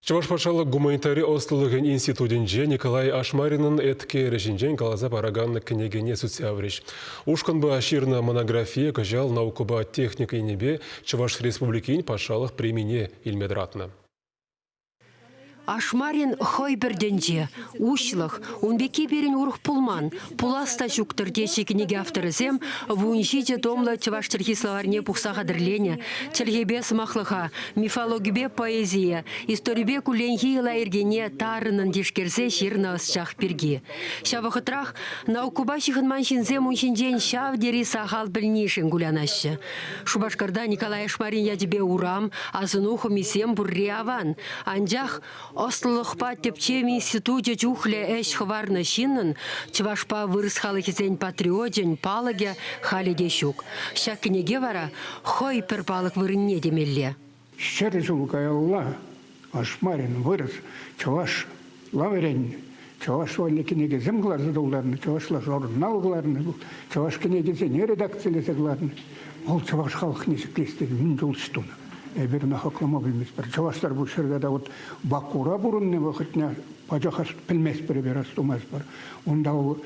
Чӑваш патшалӑх гуманитари ӑслӑлӑхӗн институтӗнче Николай Ашмаринӑн еткерӗ ҫинчен каласа паракан кӗнекене сӳтсе яврӗҫ. Ушкӑнпа ҫырнӑ монографие кӑҫал наукӑпа техника енӗпе Чӑваш Республикин патшалӑх премине илме тӑратнӑ. Ашмарин хӑй пӗр тӗнче, уҫлӑх, ун пекки пирӗн урӑх пулман, пулас та ҫук-тӑр теҫҫӗ кӗнеке авторӗсем 17 томлӑ чӑваш чӗлхи словарьне пухса хатӗрленӗ чӗлхепе сӑмахлӑха, мифологипе поэзие, историпе кулленхи йӑла-йӗркене тарӑннӑн тишкерсе ҫырнӑ ӑсчах пирки. Ҫав вӑхӑтрах наукӑпа ҫыхӑнман ҫынсем ун ҫинчен ҫав тери сахал пӗлнишӗн кулянаҫҫӗ. Шупашкарта Николай Ашмарин ячӗпе урам, асӑну хӑмисем пурри аван. Анчах ӑслӑлӑхпа тӗпчев институчӗ чухлӗ ӗҫ хӑварнӑ ҫыннӑн чӑвашпа вырӑс халӑхӗсен патриочӗн палӑкӗ халӗ те ҫук. Ҫак кӗнеке вара хӑй пӗр палӑк вырӑнне темелле. 100 ҫул каялла Ашмарин вырӑс, чӑваш вӗреннӗ. Чӑваш валли кӗнекесем кӑларса тултарнӑ, чӑвашла журнал кӑларнӑ, чӑваш кӗнекисене редакцилесе кӑларнӑ. Вӑл чӑваш халӑхне ҫӗклес тесе мӗн чул ӗҫ тунӑ. Эпир ӑна хаклама пӗлместпӗр. Чӑваштар пуҫ ҫӗрте та вот Бакура пурӑннӑ вӑхӑтне пачах пӗлместпӗр эпир, астумастпӑр. Унта вӑл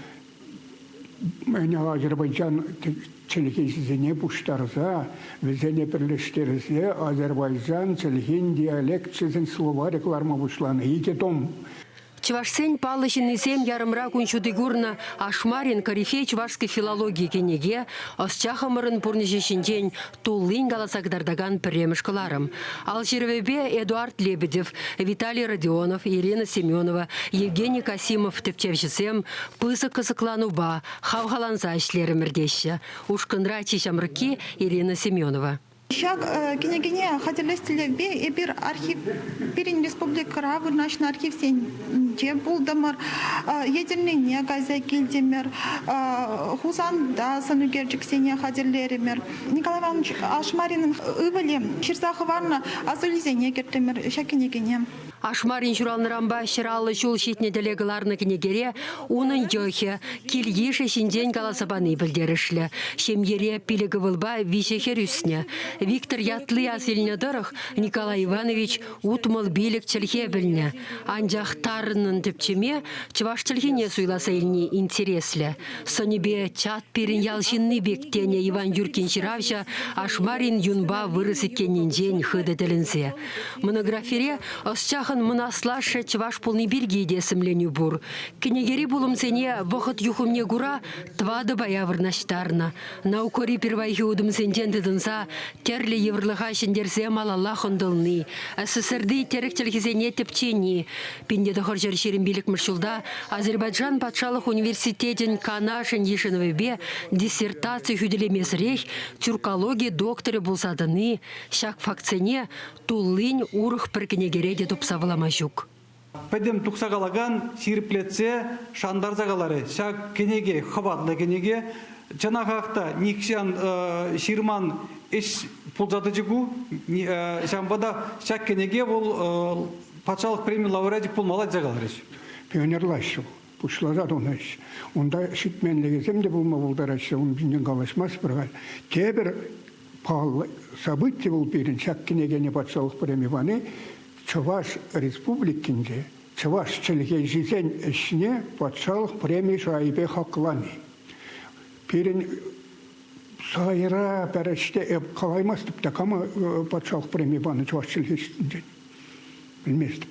Азербайджан чӗлхеҫисене пуҫтарса, вӗсене пӗрлештерсе Азербайджан чӗлхин диалекчӗсен словарӗ кӑларма пуҫланӑ. Икӗ том. Чӑвашсен паллӑ ҫыннисем ярӑмра кун ҫути курнӑ Ашмарин корифей чувашской филологии кӗнеке ӑсчахӑмӑрӑн пурнӑҫӗ ҫинчен туллин каласа кӑтартакан пӗрремӗш кӑларӑм. Ал ҫырӑвӗпе Эдуард Лебедев, Виталий Родионов, Ирина Семенова, Евгений Касимов тӗпчевҫӗсем пысӑк кӑсӑкланупа хавхаланса ӗҫлерӗмӗр теҫҫӗ. Ушкӑнра чи ҫамрӑкки Ирина Семенова. Ҫак кӗнекене хатӗрлес тӗллевпе эпир архив пирӗн республикӑра вырнаҫнӑ архивсенче пултӑмӑр, Етӗрнене кайса килтӗмӗр, Хусанта сӑн ӳкерчӗксене хатӗрлерӗмӗр. Николай Иванович Ашмаринӑн ывӑлӗ ҫырса хӑварнӑ асӑлисене кӗртрӗмӗр ҫак кӗнекене. Ашмарин ҫуралнӑранпа 150 ҫул ҫитнӗ тӗле кӑларнӑ кӗнекере унӑн йӑхӗ, кил-йышӗ ҫинчен каласа пани пӗлтерӗшлӗ. Ҫемьере пилӗк ывӑлпа виҫӗ хӗр ӳснӗ. Виктор ятли ас илнӗ тӑрӑх Николай Иванович 65 чӗлхе пӗлнӗ. Анчах тарӑннӑн тӗпчеме чӑваш чӗлхине суйласа илни интереслӗ. Сӑнӗпе чат пирӗн ял ҫынни пек тенӗ Иван Юркин ҫыравҫӑ Ашмарин юнпа вырӑс иккеннинчен хытӑ тӗлӗнсе. Монографире ӑсчахӑн мӑн аслашшӗ чӑваш пулни пирки те сӗмленӳ пур. Кӗнекери пулӑмсене вӑхӑт юхӑмне кура тӑватӑ пая вырнаҫтарнӑ. Наукӑри пирвайхи утӑмсенчен тытӑнса тӗрлӗ йывӑрлӑха ҫӗнтерсе малалла хӑнтӑлни, СССРти тӗрӗк чӗлхисене тӗпчени, 1925 ҫулта Азербайджан патшалӑх университечӗн Канашӗн йышӑнӑвӗпе диссертаци хӳтӗлемесӗрех тюркологи докторӗ пулса тӑни ҫак фактсене туллин урӑх пӗр кӗнекере те тупса вулама ҫук. Пӗтӗм тухса калакан ҫирӗплетсе шантарса каларӗ. Ҫак кӗнеке хӑватлӑ кӗнеке. Чӑнахах та нихҫан ҫырман ӗҫ пулса тӑчӗ ку. Ҫавӑнпа та ҫак кӗнеке вӑл патшалӑх преми лауреачӗ пулмалла тесе каларӗҫ. Пионерлаҫҫӗ пуҫласа тунӑ ӗҫ. Унта ҫитменлӗхӗсем те пулма пултараҫҫӗ, ун ҫинчен калаҫмастпӑр халь. Тепӗр паллӑ событи вӑл пирӗн ҫак кӗнекене патшалӑх преми пани Чӑваш Республикинче чӑваш чӗлхеҫисен ӗҫне патшалӑх преми шайӗпе хаклани. Пирӗн сайра пӗр ӗҫте эп калаймастӑп та кама патшалӑх преми панӑ чӑваш чӗлхеҫинчен. Пӗлместӗп.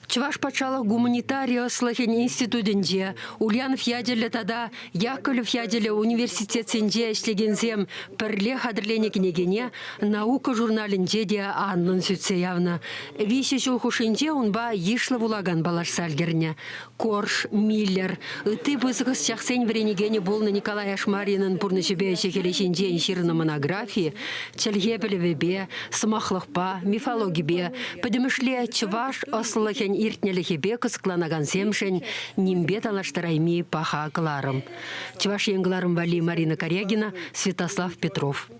Чӑваш патшалӑх гуманитари ӑслӑхӗн институтӗнче, Ульянов ячӗллӗ тата Яковлев ячӗллӗ университетсенче ӗҫлекенсем пӗрле хатӗрленӗ кӗнекене наука журналӗнче те анлӑн сӳтсе явнӑ. Виҫӗ ҫул хушшинче унпа йышлӑ вулакан паллашса ӗлкӗрнӗ. Корж, Миллер, ытти пысӑк ӑсчахсен вӗренекенӗ пулнӑ Николай Ашмаринӑн пурнӑҫӗпе ӗҫӗ-хӗлӗ ҫинчен ҫырнӑ монографи чӗлхе пӗлӗвӗпе, сӑмахлӑхпа, мифологипе, пӗтӗмӗшле чӑваш ӑслӑлӑхӗн иртнӗлӗхӗпе кӑсӑкланакансемшӗн нимпе танлаштарайми паха кӑларӑм. Чӑваш Ен кӑларӑм валли Марина Карягина, Святослав Петров.